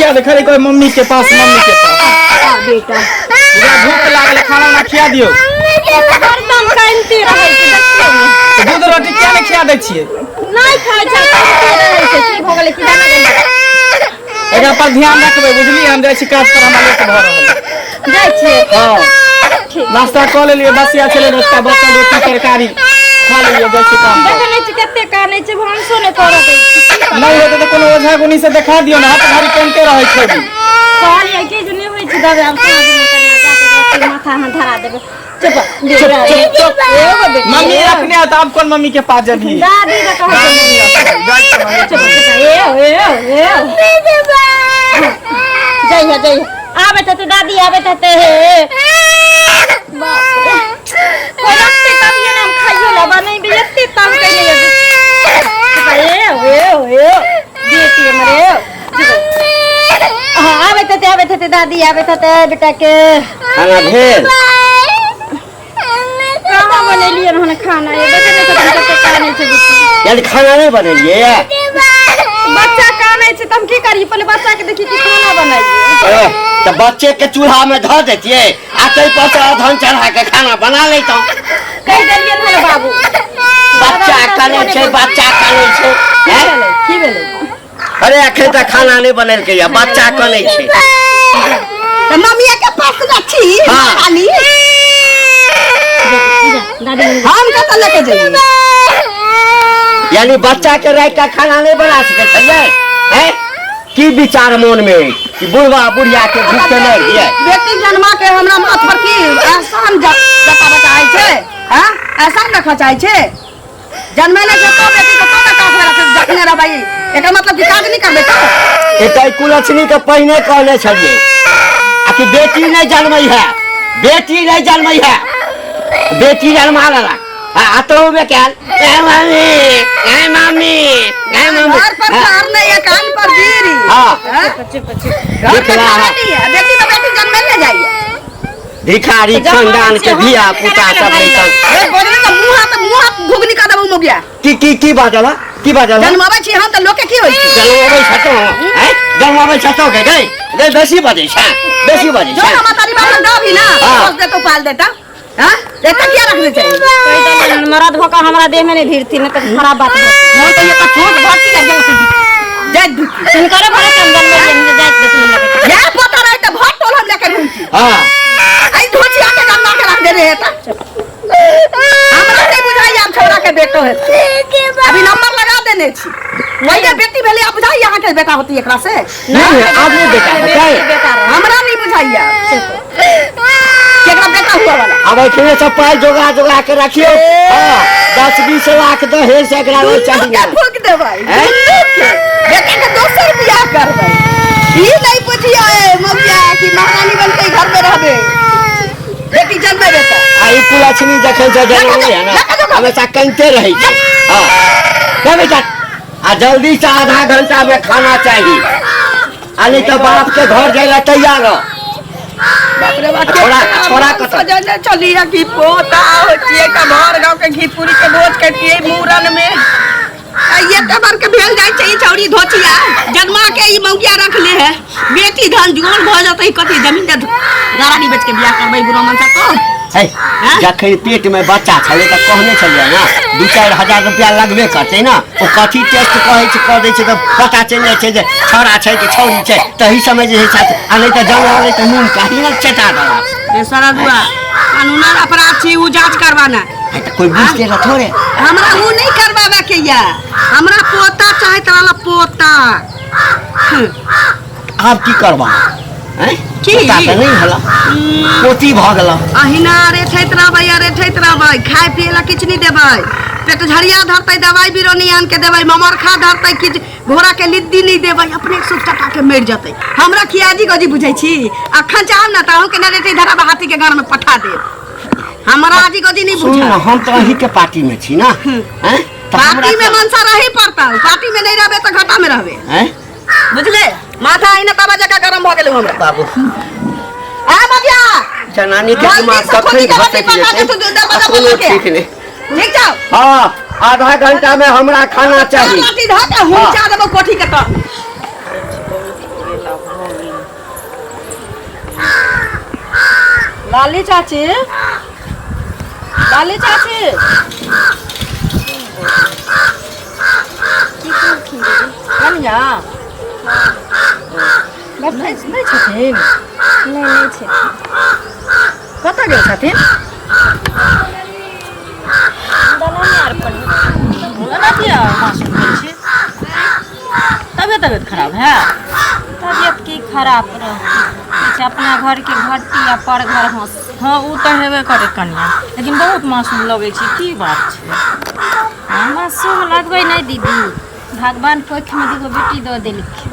खिया दे, खाली कहै मम्मी के पास, मम्मी के पास। आ बेटा। एकरा भूख लागल है, खाना उना खिया दियौ। हरदम कानिते रहै छै, देखियौ ने। तऽ दूध रोटी किया नहि खिया दै छियै? नहि खाइ छै, कानिते रहै छै। की भऽ गेलै की जाने गेलै। एकरा पर ध्यान रखबै, बुझलियै? हम जाइ छी काज पर, हमरा लेट भऽ रहल है। जाइ छियै? हँ। ठीक। नाश्ता कऽ लेलियै, बसिया छलै रतुका बचल रोटी तरकारी खा लेलियै, जाइ छी काम पर। देखै नहि छी कते कानै छै, भानसो नहि करऽ दै छै। की करबै? नहि हेतै तऽ कोनो ओझा गुनी से देखा दियौ ने, हाथ भारी कनिते रहै छै भी। कहलियै कि जे नहि होइ छै दबाइ, आब साँझमे कनि जाके माथा अहाँ धरा देबै। चुप चुप चुप चुप। एगो बेटी। मम्मी रखने है, तऽ आब कोन मम्मी के पास जेबही? दादी के कहै छै मम्मी। जाइ छियै मम्मी। चुप चुप, ए ए ए, जइहे जइहे, आबैत हेतै दादी, आबैत हेतै। हे बाप रे, कोइ रखतै तभिए ने हम खाइयो लेबै, नहि भी एते तंग कैने ये। ए ए ए बेटी हमर, ए हाँ, आबैत हेतै, आबैत हेतै दादी, आबैत हेतै बेटा के। खाना भेल? कहाँ बनेलियै हन खाना? ये देखै नहि छथिन कते कानै छै बुच्ची। यानी खाना नहि बनेलियै? बच्चा कानै छै तऽ हम की करी? पहिले बच्चा के देखी कि खाना बनाइए? अरे, तऽ बच्चे के चूल्हा में धऽ देतियै आ ताहि पर से अधन चढ़ा के खाना बना लैतहुँ। कहि देलियै हन बाबू। बच्चा कानै छै, बच्चा कानै छै। की हैं? भेलै, की भेलै? अरे अखन तऽ खाना नहि बनेलकै या, बच्चा कनै छै। तऽ मम्मिया के पास ना छी। हाँ। खाली दादी। हम कतऽ लेके जइयै? यानी बच्चा के राखि कऽ खाना नहि बना सकै छलियै? हैं? की विचार मोन में अछि कि बुढ़वा बुढ़िया के भूखे मारि दियै? बेटी जन्मा के हमरा माथ पर की एहसान जताबऽ चाहै छै? हाँ, एहसान रखऽ चाहै छै? जन्मेले छै तो बेटी के तो काज में रख जखने रहबै, एकर मतलब कि काज नहीं करबै तो? एतै कुलक्षणी के पहिने कहने छलियै आ कि बेटी नहि जन्मै है, बेटी नहि जन्मै है, बेटी जन्मा लेलक आ तहू में कयल ए मम्मी, ए मम्मी, ए मम्मी। घर पर कार नहीं है, कान पर बीड़ी। हाँ। हाँ? चुप चुप। घर देख पे रहा खाना है। नहीं है, बेटी तो बेटी जन्मेले जाइए। भिखारी खानदान के धिया पुता सब नहीं तक। ए बोलबे तऽ मुँह हाथ, मुँह हाथ घुघनी कऽ देबौ मोगिया। की की की बाजल हा? की बाजल हा? जन्माबै छी हम तऽ लोके की होइ छै? जन्माबै छतो हैं, जन्माबै छतो के गई गई, बेसी बजै छै, बेसी बजै जो छै। ना मातारी बाप लग दाबी ना। हाँ। पोस देतो, पाल देता। हाँ, एतऽ किया रखने छै? कहि देलियै हन, मरद भऽ कऽ हमरा देहमे नहि भिड़थिन, नहि तऽ खराब बात भऽ मोन तऽ ये तऽ ठोस भरती लग गेल जाय दुखी। हुनकरे भरोसे हम जन्मेलियै, जाइत देथिन हमरा बेटा। या पोता रहे तऽ भर टोल हम लेके घुमती। हाँ। आई धोचिया के गन्ना के रख दे रहे त हमरा नहीं बुझाई आब छोरा के बेटो है। अभी नंबर लगा देने छी, पहिले बेटी भेलै, आब बुझाई अहाँ के बेटा होती एकरा से? नहीं है, आब नहीं बेटा होतै। बेटा रहे। हमरा नहीं बुझाई आब केकरा बेटा हुआ वाला। आब एखने सब पाइ जोगा जोगा के रखियौ। हाँ, 10-20 लाख दहेज से एकरा नहि दुनू चाही। के फूक देबै। हैं? दुनू के बेटा के दोसर बियाह करबै। ई नहीं बुझियो ए मौगिया कि महारानी बनके घर में रहबे, बेटी जन्मे बेटा। आ ई कुलक्षणी जखन से जनमलै है ना, हमेशा कनिते रहै छै। हाँ जा बेटा, आ जल्दी से आधा घंटा में खाना चाही, आ नहीं तो बाप के घर जाय ला तैयार रह। बाप रे बाप। छोड़ा छोड़ा कतऽ सजने चलिए कि पोता होतिए का भर गांव के घी पूरी के भोज करतिए मूरन में। आ ये तो बार के भेल जाय छै ई छौड़ी धोचिया जन्मा के ई मौगिया रख ले है। बेटी धन जुआन भऽ जेतै, कथी जमीन दे गाड़ी बेच के बियाह करबै बुढ़ो मनसा तो। है, हाँ? जखन पेट में बच्चा छलै तऽ कहने छलियै ने 2-4 हजार रुपया लगबे करतै ने। ओ कथी टेस्ट कहै छै, कऽ दै छै तऽ पता चलि जाइ छै जे छौड़ा छै कि छौड़ी छै। तही समय जे छै, आ नहि तऽ जनमलै तऽ नून काही ने चटा देलक। ए सरदुआ, कानूनन अपराध छी उ, जांच करवाना है तऽ कोइ बुझते तऽ थोड़े। हमरा उ नहीं करवावे के या, हमरा पोता चाहत वाला पोता। आब की करबा हैं? की? पोता तऽ नहि भेला, पोती भऽ गेला। अहिना रेठैत रहबै आ रेठैत रहबै, खाय पिए ला किछु नहीं देबै, पेट झड़िया धरतै, दवाई बीरो नहीं आन के देबै, ममरखा धरतै, किछु घोड़ा के लिद्दी नहीं देबै, अपने सुख चटा के मरि जेतै। हमरा खियाजी गजी बुझै छी? अखन चाहब ना तऽ अहूँके ना रेठै धराब, हाथी के गाड़ में पठा देब। हमरा आजी गजी नहीं सुनू बुझा। ने, हम तऽ अहीं के पार्टी में छी ना, हैं? तऽ हमरा पार्टी में मनसा रही पड़ता, पार्टी में नहीं रहबे तऽ घाटा में रहबे। हैं? बुझले? माथा अहिना तवा जकाँ गरम भऽ गेलै हमरा। बाबू। आ बबिया, जनानी के जल्दी दिमाग से कखन खोजी के घसकि रोटी पका जेतै, दे तू दरवाजा आ कोनो पर के। ठीक नहि। ठीक छौ? हाँ, आधा घंटा में हमरा खाना चाही। लाठी धऽ के हुमचा देबौ कोठी के तर। लाली चाची, लाली चाची, की कहलखिन दीदी? कनिया नहि नहि छथिन? नहि, नहि छथिन। कतऽ गेल छथिन? दलाने आर पर। एना किया मासूम भेल छी? तबियत तबियत खराब है? तबियत की खराब रहतै, किछु अपना घरके घट्टी आ पर घर हंस। हँ, ओ तऽ हेबे करे कनिया, लेकिन बहुत मासूम लगै छै, की बात छै? मासूम लगबै नहि दीदी, भगवान कोखिमे दूगो बेटी दऽ देलखिन।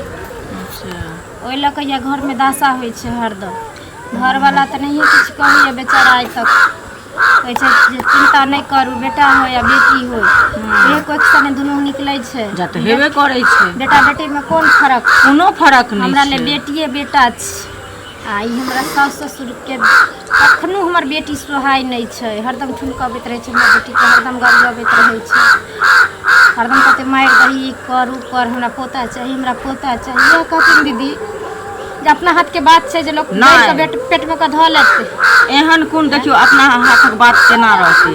अच्छा। ओहि लऽ कऽ यऽ घरमे दशा होइ छै हरदम। घरवला तऽ नहिए किछु कहैए बेचारा आइ तक, कहै छै जे चिन्ता नहि करू, बेटा होइ या बेटी होइ, एक कोखिसँ ने दुनू निकलै छै। जा तऽ हेबे करै छै। बेटा बेटीमे कोन फरक? कोनो फरक नहि। हमरा लए छै। बेटिए बेटा छै। आ ई हमरा साउस ससुरके कखनो हमर बेटी सोहाइ नहि छै, हरदम ठुनकबैत रहै छै हमर बेटीके, हरदम गरियबैत रहै छै, हरदम कहतै मारि दही, ई कर ओ कर, हमरा पोता चाही, हमरा पोता चाही। इएह कहथिन दीदी जे अपना हाथके बात छै जे लोक नहि। मारि कऽ पेटमे कऽ धऽ लेतै। एहन कोन, देखियौ, अपना हाथक बात केना रहतै?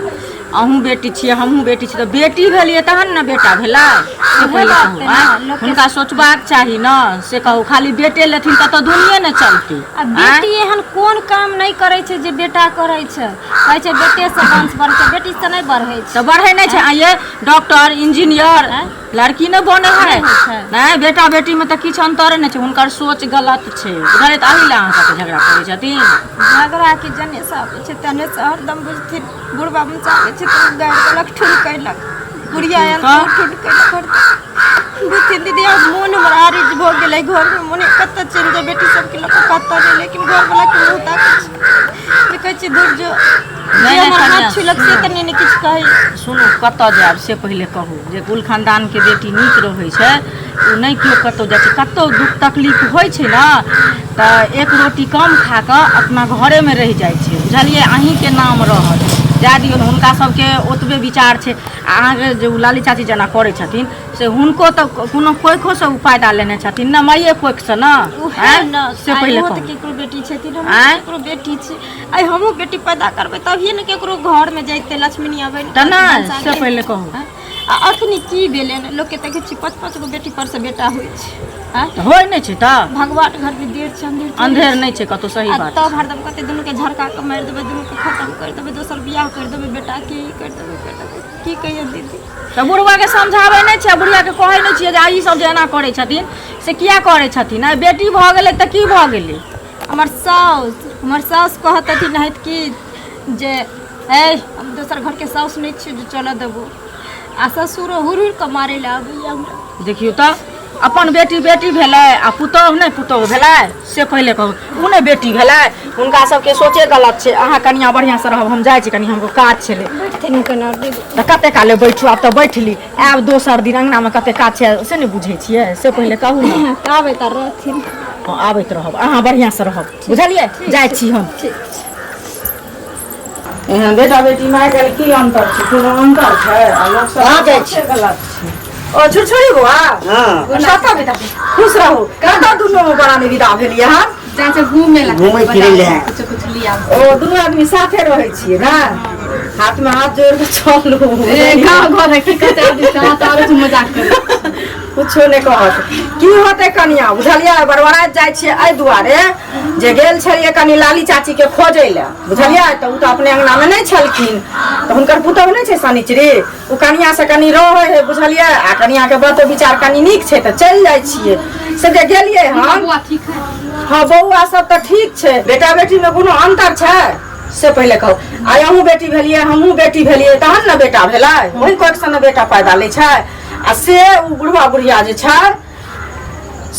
अहूँ बेटी छियै, हमहूँ बेटी छियै, तऽ बेटी भेलियै तहन ने बेटा भेलै, से उएह पहिले बात कहू। है ने, आँय? लोकके- हुनका सोचबाक चाही ने, से कहू। खाली बेटे लेथिन तब तऽ दुनिये ने चलतै। आ बेटी एहन कोन काम नहि करै छै जे बेटा करै छै? कहै छै बेटेसँ वंश बढ़ै छै, बेटीसँ नहि बढ़ै छै। तऽ बढ़ै नहि छै? आइये डॉक्टर इंजीनियर लड़की नहि बनै है? नहि होइ छै। नहि, बेटा बेटीमे तऽ किछु अन्तर नहि छै। हुनकर सोच गलत छै, बुझलियै? तऽ एहि लए अहाँ सबके झगड़ा करै छथिन। झगड़ा के जने से आबै छै तने से हरदम बुझथिन। बुढ़बा बच्चा आबै छै तऽ गारि देलक, ठुन कयलक। बुढ़िया आयल तऽ ठुन कयलक, हरदम बुझथिन। दीदी, आब मोन हमर आरिज भऽ गेलै घरमे। मोन कतऽ चलि जाय बेटी सबके लऽ कऽ, कतऽ नहि, लेकिन घरवलाके मुँह ताकै छै जे कहै छै दूर जो। नहि, जे नहि, हमर हाथ कनिया, छुलक से तऽ नहि ने किछु कहै। सुनू, कतऽ जायब से पहिले कहू। जे कुल खानदानके बेटी नीक रहै छै, ओ नहि केओ कतहु जाइ छै। कतहु दुःख तकलीफ होइ छै ने तऽ एक रोटी कम खा कऽ अपना घरेमे रहि जाइ छै, बुझलियै? अहीँके नाम रहत। जाय दियौ ने, हुनका सबके ओतबे विचार छै। आ अहाँके जे ओ लाली चाची जेना करै छथिन से हुनको तऽ कोनो कोखोसँ ओ फायदा लेने छथिन ने, माइए कोखसँ ने। उएह आँय? ने से आइ पहिले ओहो तऽ कहू। केकरो बेटी छथिन, हमहूँ आँय? केकरो बेटी छी। आइ हमहूँ बेटी पैदा करबै तभिए ने केकरो घरमे जैतै लक्ष्मीनिया बनि तऽ कऽ नहि भनसा से के। पहिले कहू। आँय? आ अखनी की भेलै ने, लोकके देखै छियै पाँच पाँच गो बेटी पर से बेटा होइ छै। आँय? तऽ होइ नहि छै तऽ भगवान घरमे देर छै अन्धेर थोड़े अन्धेर छै। नहि छै कतहु, सही आ बात तब छै। हरदम कहतै दुनूके झरका कऽ मारि देबै, दुनूके खतम करि देबै, दोसर बियाह करि देबै बेटाके, ई करि देबै, करि देबै। की कहियै दीदी? तऽ बुढ़बाके समझाबै नहि छै? बुढ़ियाके कहै नहि छियै जे ई सब जे एना करै छथिन से किया करै छथिन? आइ बेटी भऽ गेलै तऽ की भऽ गेलै? हमर साउस कहत हथिन नाहित कि जे ए हम दोसर घरके साउस नहि छियै जे चलऽ देबो। आ ससुरो हुर हुर कऽ मारै लए आबैया हमरा। देखियौ तऽ, अपन बेटी बेटी भेलै आ पुतोहु नहि पुतोहु भेलै, से पहिले कहू। ओ नहि बेटी भेलै? हुनका सबके सोचे गलत छै। अहाँ कनिया बढ़िआँसँ रहब, हम जाइ छी, कनि हमरो काज छलै। बैठथिन केना दीदी? तऽ कते काले बैठू? आब तऽ बैठली, आयब दोसर दिन। अङ्गनामे कते काज छै से नहि बुझै छियै? से पहिले कहू ने। आबै तऽ रहथिन। हँ, आबैत रहब। अहाँ बढ़िआँसँ रहब, बुझलियै? जाइ छी हम। ठीक छै। एहन बेटा बेटी मे आइ काल्हि की अन्तर छै? कोनो अन्तर छै? आ लोक सब कहाँ जाइ छी? सोचे गलत छै। ओ छुरछुरी बौआ। हँ। कतऽ विदा? खुश रहू। कतऽ दुनू बड़ा विदा भेलियै हन? चाचा, घूमे ला। घूमै फिरै लए। कुछ कुछ लिया। ओ दुनू आदमी साथे रहै छियै ने? हाथ में हाथ जोड़ के चलू। ए गाँव घर है, की कहते आदमी साथ आबै छै, मजाक करे। कुछो नहि कहत। की होतै कनिया, बुझलियै? बड़बड़ाइत जाइ छियै एहि दुआरे जे गेल छलियै कनि लाली चाची के खोजै लए, बुझलियै? तऽ ओ तऽ अपने अंगनामे नहि छलखिन। तऽ हुनकर पुतहु नहि छै शनिचरी, ओ कनिया से कनि रहै है, बुझलियै? आ कनियाके बातो विचार कनि नीक छै तऽ चलि जाइ छियै। से जे गेलियै हम। बौआ ठीक है? हँ, बौआ सब तऽ ठीक छै। बेटा बेटीमे कोनो अन्तर छै, से पहिले कहू। आइ अहूँ बेटी भेलियै, हमहूँ बेटी भेलियै, तहन ने बेटा भेलै। ओहि कोखिसँ ने बेटा पैदा लै छै। आ से ओ बुढ़वा बुढ़िया जे छै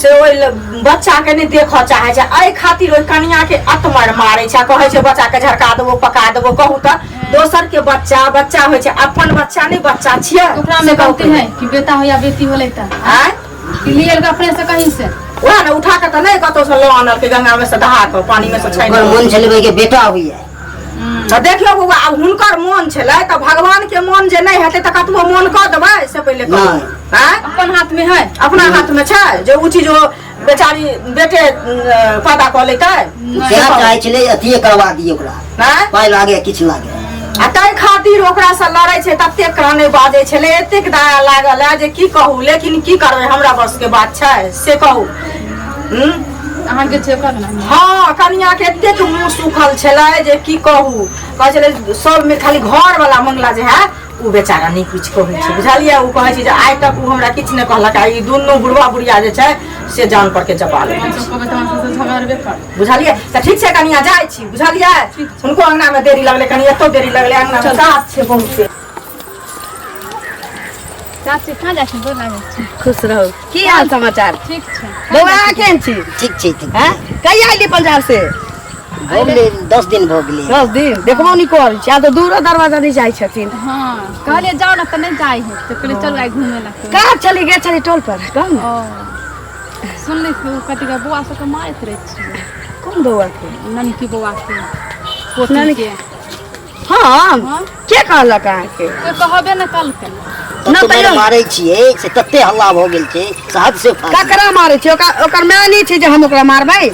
से ओहि बच्चाके नहि देखऽ चाहै छै। एहि खातिर ओहि कनियाके अतमर मारै छै आ कहै छै बच्चाके झरका देबो, पका देबो। कहू तऽ, दोसरके बच्चा बच्चा होइ छै, अपन बच्चा नहि बच्चा छियै? ओकरा में से कहू गलती है कि बेटा हो या बेटी होले तऽ आँय? कि लिए अपने से कहीं से? वएह ने, उठा कऽ तऽ नहि कतौसँ लऽ आनलकै, गंगामे से दहा कऽ, पानिमे से छानि ओकर कऽ। मोन छलै के बेटा होइए। तऽ देखियौ बौआ, आब हुनकर मोन छलै तऽ भगवान के मोन जे नहि हेतै तऽ कतबो मोन कऽ देबै, से पहिले कहू। नहि। आँय? अपन हाथ में है। अपना हाथ में छै जे ओ चीज ओ बेचारी बेटे पैदा कऽ लेतै। सएह चाहै छलै, अथिये करवा दियै ओकरा। आँय? पाइ लागे, किछु लागे। आ ताहि खातिर ओकरासँ लड़ै छै, ततेक कानै बाजै छलै, एतेक दया लागल है जे की कहू। लेकिन की करबै, हमरा बसके बात छै से कहू? हूँ? अहाँके छै ओकर ने? हँ, कनिया के एतेक मुँह सुखल छलै जे की कहू। कहै छलै सबमे खाली घर वाला मंगला जे है ओ बेचारा नहि किछु कहै छै, बुझलियै? ओ कहै छै जे आइ तक ओ हमरा किछु नहि कहलक, आ ई दुनू बुढ़वा बुढ़िया जे छै से जान पर के चपा लेने छै। कहबै तऽ अहाँ सबसँ झगड़बे करब। बुझलियै? तऽ ठीक छै कनिया, जाइ छी, बुझलियै? हुनको अंगना मे देरी लगलै, कनि एतौ देरी लगलै, अंगना मे काज छै बहुते। चाची, कहाँ जाइ छी? गोर लागै छी। खुश रहू। की हाल समाचार? ठीक छै। बौआ, अहाँ केहन छी? ठीक छै, ठीक। हैं, कहिया अयली पंजाब से? भऽ गेलै, 10 दिन भऽ गेलै। 10 दिन। देखबो नहि करै छी, आब तऽ दूरो दरवाजा नहि जाइ छथिन। हँ, कहलियै जाउ ने तऽ नहि जाइ है, तऽ कहलियै चलू आइ घूमे ला। कहाँ चली गेल छली टोल पर, कहू ने? ओ सुनली कथी के बौआ सबके मारैत रहै छियै। कोन बौआ के? ननकी बौआ के, पोती ननकी- के। हम? हँ। के कहलक अहाँके? कोइ कहबे ने कलकै। तते तैयो- मारि मारै छियै से तते हल्ला भऽ गेल छै से हद से फाजिल। ककरा मारै छी? ओकर ओकर माय नहि छै जे हम ओकरा मारबै?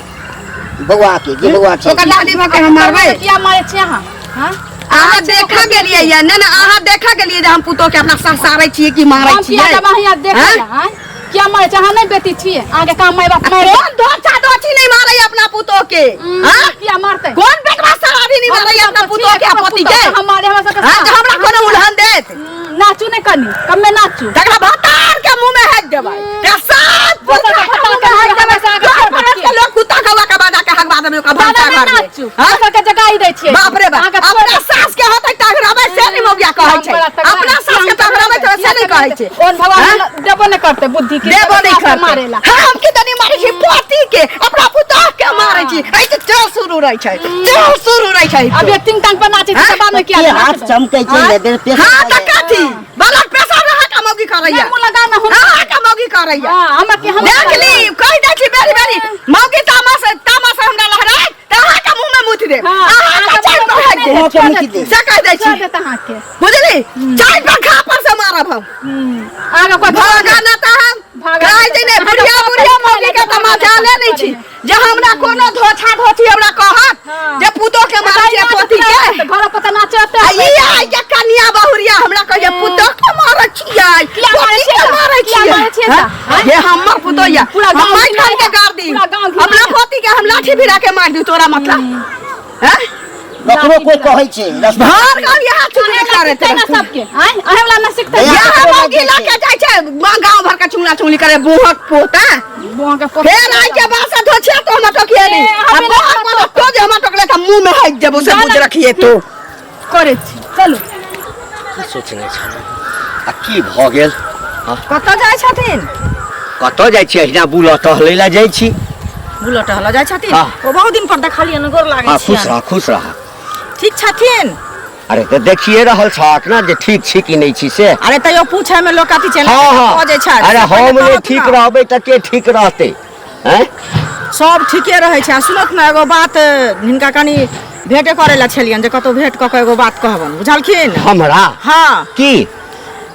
बौआ के, जे बौआ छै। ओकर दादी भऽ के हम मारबै? किया मारै छियै अहाँ? हँ? अहाँ देखा गेलियै या नहि? ने अहाँ देखा गेलियै जे हम पुतोह के अपना ससारै छियै कि मारै हम किया छियै? जब अहाँ यहाँ देखै हँ? ला, आँय? किया मारै छियै? अहाँ नहि बेटी छियै? अहाँके काम माय बाप मारे? कोन धोचा धोची नहीं मारै अपना पुतोह के? हाँ? किया मारतै? कोन बेटवा सरारी नहीं मारै अपना पुतोह के आ पति के? हमारे हमरा सबके। हाँ, जे हमरा कोनो उलहन देत? नाचू ने, कनी कमे नाचू। तकरा भतार के मुंह में हेक देबै, तकरा सात दोसर के पुत्र भतार के मुंह में हेक मुँह देबै। में घर हेक पर के लोग कुत्ता कौआ के बजा के हगवा देबै ओकरा दादा भनसा नहि घर में। नाचू। हाँ? दोसर के जगाई दै छियै। बाप रे बाप। अहाँके अपना सास के होतै टघराबै से नहीं मौगिया कहै छै। अपना सास के टघराबै छै से नहीं कहै छै। ओन भगवान हाँ? देबो नहि करतै बुद्धि के। देबो नहीं करतै। मारेला। हाँ, हम की तनी मारै छी पति के, अपना पुतोह के मारै छी। ऐ तऽ चल शुरू रहै छै, चल शुरू रहै छै। अभी तीन टांग पर नाचै छै, बाद में किया के हाथ चमकै छै ने बेर पेश। हाँ तऽ कथी बालक पेशा रहा का मौगी करैया? मुँह लगा ना हम। हाँ का मौगी करैया? हाँ, हमरा के हम देख ली, कहि दै छी बेरी बेरी, मौगी तामा से तामा से हमरा लहराय तऽ अहाँ के मुंह में मुति देब। हाँ, अहाँ के चारि पर हाथ देब। मुँह के मुति देब। से कहि दै छोड़ छी। देत अहाँके। बुझली, चारि पर घा पर से मारब हम। आगे कोइ भागा ना तऽ हम भागा कहै छै ने, बुढ़िया बुढ़िया मौगी के तऽ मजाले नहि छी जे हमरा कोनो धोछा धोछी हमरा कहत जे पुतोह के मारै छियै पोती के। घर पर तऽ नाचते। आ ई आइ के कनिया बहुरिया हमरा कहैया पुतोह के मारै छियै, किया मारै पोती छियै के तऽ? मारै किया छियै? मारै छियै तऽ? हाँ? ये हमर पुतोह या पूरा हम गाँव मारि खान के घिनाया। गाड़ दी। पूरा गाँव घिनाया। अपना पोती के हम लाठी भिड़ा के मार दी, तोरा मतलब हैं? ककरो कोई कहै छै रस्ता। भर गाँव यहाँ चुगली करैत सिखतै ने रहतै। सबके, आँय? अहाँ वला नहि सिखतै? यहाँ मौगी लऽ के जाइ छै गाँव भर के चुगला चुगली करे बुहक पोता। बुआ के पोता। फेर आई के बाद से धोछिया तो हमरा टोकिए नहीं। ए, आ हमे बुहक पोता तो जे हमरा टोकले त मुंह में हाइक देबो से बुझ रखिए तो। करै छी, चलू। की सोचने छलहुँ आ की भऽ गेल? कतऽ जाइ छथिन? कतऽ जाइ छी? अहिना बुलऽ टहलै लए जाइ छी। बुलऽ टहलऽ जाइ छथिन? हाँ। ओ बहुत दिन पर देखलियनि, गोर लागै हाँ, खुश छियनि। रह, खुश रह। ठीक छथिन? अरे तऽ देखिए रहल छहक ने जे ठीक छी कि नहि छी से। अरे तैयो पूछे में लोक अथी छै। हाँ हाँ। बजै छथि। अरे से हम पहिले नहि कहत ठीक ने। रहबै तऽ के ठीक रहतै? हैं? सब ठीके रहै छै। आ सुनत ने, एगो बात हिनका कनि भेंटे करै लए छलियनि जे कतहु भेंट कऽ कऽ एगो बात कहबनि, बुझलखिन? हमरा? हँ। की?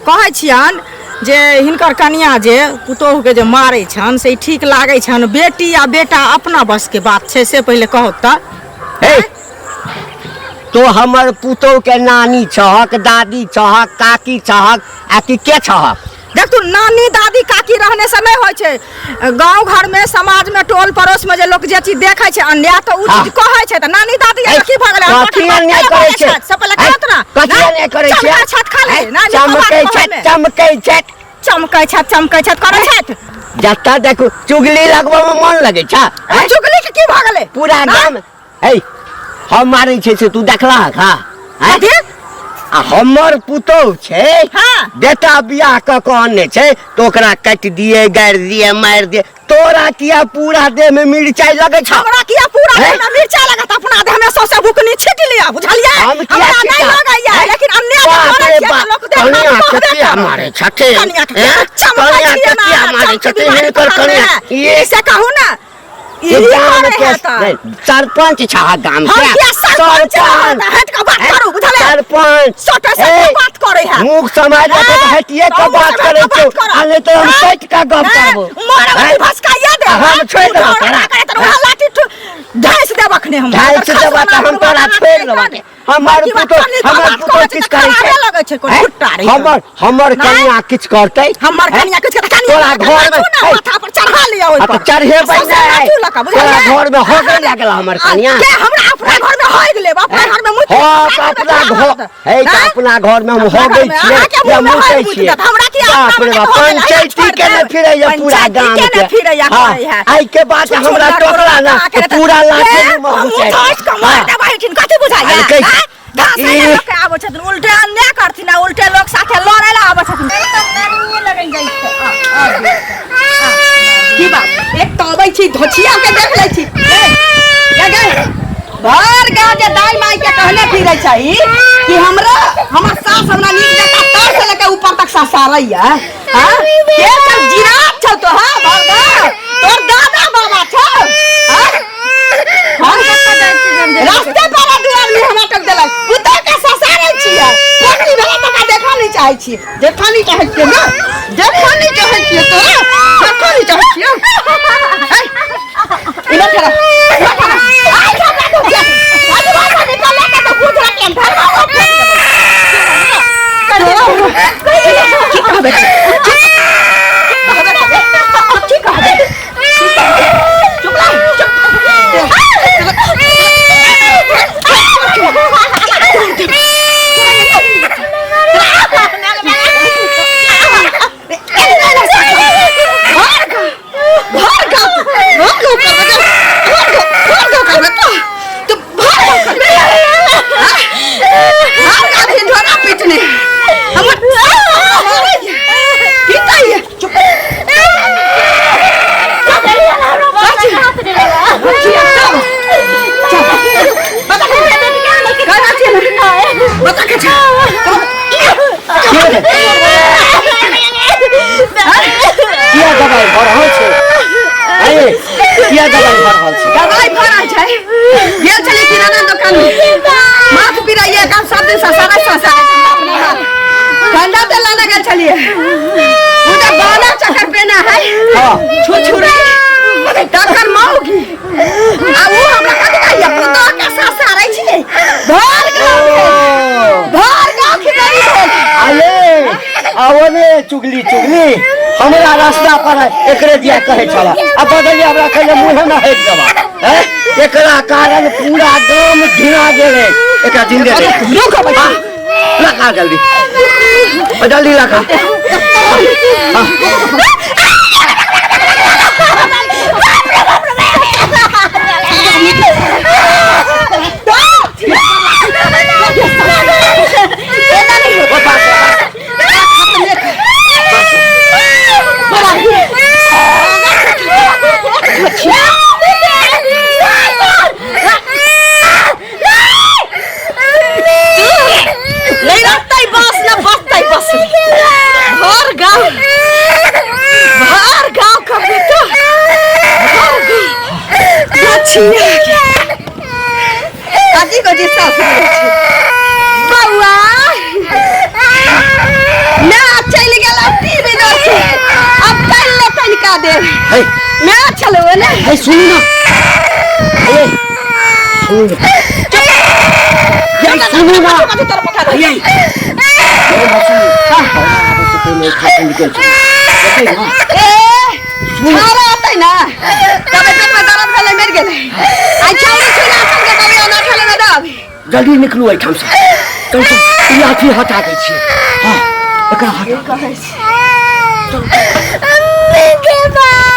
कहै छियनि जे हिनकर कनिया जे पुतोहुके जे मारै छनि से ई ठीक लागै छनि? बेटी आ बेटा अपना बसके बात छै, से पहिले कहू तऽ। हे, तो हमर पुतोह के नानी छहक, दादी छहक, काकी छहक आ कि के छहक? देख तू, नानी दादी काकी रहने से नहीं होइ छै। गांव घर में, समाज में, टोल पड़ोस में जे लोक जे चीज देखै छै अन्याय तऽ उ चीज कहै छै। तऽ नानी दादी ऐ, की भऽ गेलै? कथी अन्याय करै छै? से पहिले कहत ना। कथी अन्याय करै छै? चमकै छथि खाली नानी के बात चमकै कहै छथि? मे। चमकै छथि। चमकै छथि, चमकै छथि करै छथि। जतऽ देखू चुगली लगबऽ मे मन लगै छै, ऐ? चुगली के की भऽ गेलै? पूरा गाम है हम मारै छै से तू देखलहक? हाँ ऐ? कथी? आ हमर पुतोह छै, हाँ। बेटा बियाह कऽ कऽ अनने छै तऽ ओकरा काटि दिए, गाड़ि दिए, मारि दिए, तोरा किया पूरा देह में मिरचाई लगै छौ? हमरा किया पूरा हैं? देह में मिर्चा लगत? अपना देह में सौसे बुकनी छीट लिया, बुझलियै? हम किया हमरा नहीं छीटा? लगैया, हैं? लेकिन अन्याय जे बाप करै रे छियै तऽ बाप, लोक देख कनिया कहबे के किया करत। मारै छथिन? कनिया के हैं? चमकै कनिया छियै के ना, किया मारै चमकी छथिन? बीमारी हिनकर पकड़ने कनिया है। ये से कहू ना। ई गाम के सरपंच छह गाम के। हम किया सरपंच रहत? हट के बात करू, बुझले? सरपंच सटे सटे बात करे है। मुख समाज के तो हटिए के बात करे छौ, आ नहीं तो हम सट के गप करबो। मारे वाली भसकाइया दे। हम छोड़ देबो तोरा। लाठी ढाइस देब अखने हम। ढाइस देब त हम तोरा छोड़ देबो। हमर पुतो, हमर पुतो किछ करै छै? लगै छै कोन कुत्ता रे। हमर हमर कनिया किछ करतै? हमर कनिया किछ करतै? तोरा घर में माथा पर चढ़ा लिया ओइ पर। चढ़ेबै नै। तोरा घर में हो गेल लागल हमर कनिया। के हमरा अपना घर में हो गेलै? अपना घर में मुत। हां, अपना घर हे, त अपना घर में हम हो गेल छियै या मुतै छियै? हमरा की अपना पंचायती के ने फिरैया पूरा गाम के फिरैया। आइ के बाद हमरा टोकरा ना पूरा लाठी में घुसै। मार देबै एठिन, कथि बुझाइया? आबै छथिन उल्टे अन्याय करथिन, उल्टे लोक साथे लड़ै ला आबै छथिन। की बात? एक तऽ अबै छी धोछिया के देख लै छी। भर गाँव जे दाई माई के कहने फिरै छै कि हमरा हमर सास हमरा नीक जकाँ तर से लेके ऊपर तक ससारैया। हां, के सब जिरात छौ तो? हां, भर गाँव तोर दादा बाबा छौ? हां, रास्ते पर दू आदमी हमरा टोक देलक, पुतोह के ससारै छियै, पगड़ी भेला तका देखऽ नहि चाहै छियै। देखऽ नहि चाहै छियै ने, देखऽ नहि चाहै छियै तोरा, देखऽ नहि चाहै छियै। इधर ठहरा, इधर ठहरा। आइ हमरा धोखा आज बाबा निकल के तो बुझ रख के धरवा वो फेंक देबो। की कहबै? की कहबै? चुप रह, चुप। भर गाँव भर गाँव करबै, भर गाँव, भर गाँव करबै तो भर गाँव करबै। भर गाँव ढिढोरा पीटने हमर पीटैया। चुप। बता के किया दवाई भऽ रहल छै? अरे किया दवाई भऽ रहल छै? दवाई भऽ रहल छै। गेल छलियै किराना दोकान में, माथ पिराइए काम सब दिन ससारा ससारा अपना हाथ ठंडा तेल लाने गेल छलियै। उ जे बाना चक्कर पेना है छुछुरी तकर मौगी आ उ हमरा कथि कहैया, पुतोह के ससारै छियै। भर गाँव भर गाँव खिचड़ी भेल। अरे आओ ने चुगली, चुगली हमरा रास्ता पर एकरे दिया कहै छला, आ बदलिया हमरा कहले मुँहे में हटि देबा। हैं, एकरा कारण पूरा गाम घिना गेलै। एकरा जिंदे दे। रुक, लगा जल्दी, जल्दी लगा। नहीं रहतै बस न बसतै बस। भर गाँव, भर गाँव करबै तो भर गाँव गछिया कथी कथी सास छै। बौआ ना चलि गेल टीवी देखै, अब चलि ले तनिका देर। हे ना चलो ने। हे सुनू ना, हे सुनू, ये सुनू ना। कथी तोर पठा दे? ये ये सुनू, आबै से पहिने एहिठाम निकल चलू। देखै ना। ए छाड़ा अतै ना तबे पेट में दर्द भेलै, मरि गेलै। आइ छौड़ी छुना चल के कभी ओना खेले में दब। जल्दी निकलू एहिठाम से। चल चल, ई लाठी हटा दै छियै। हाँ, एकरा हटा। कहै छी। अम्मी के बाप।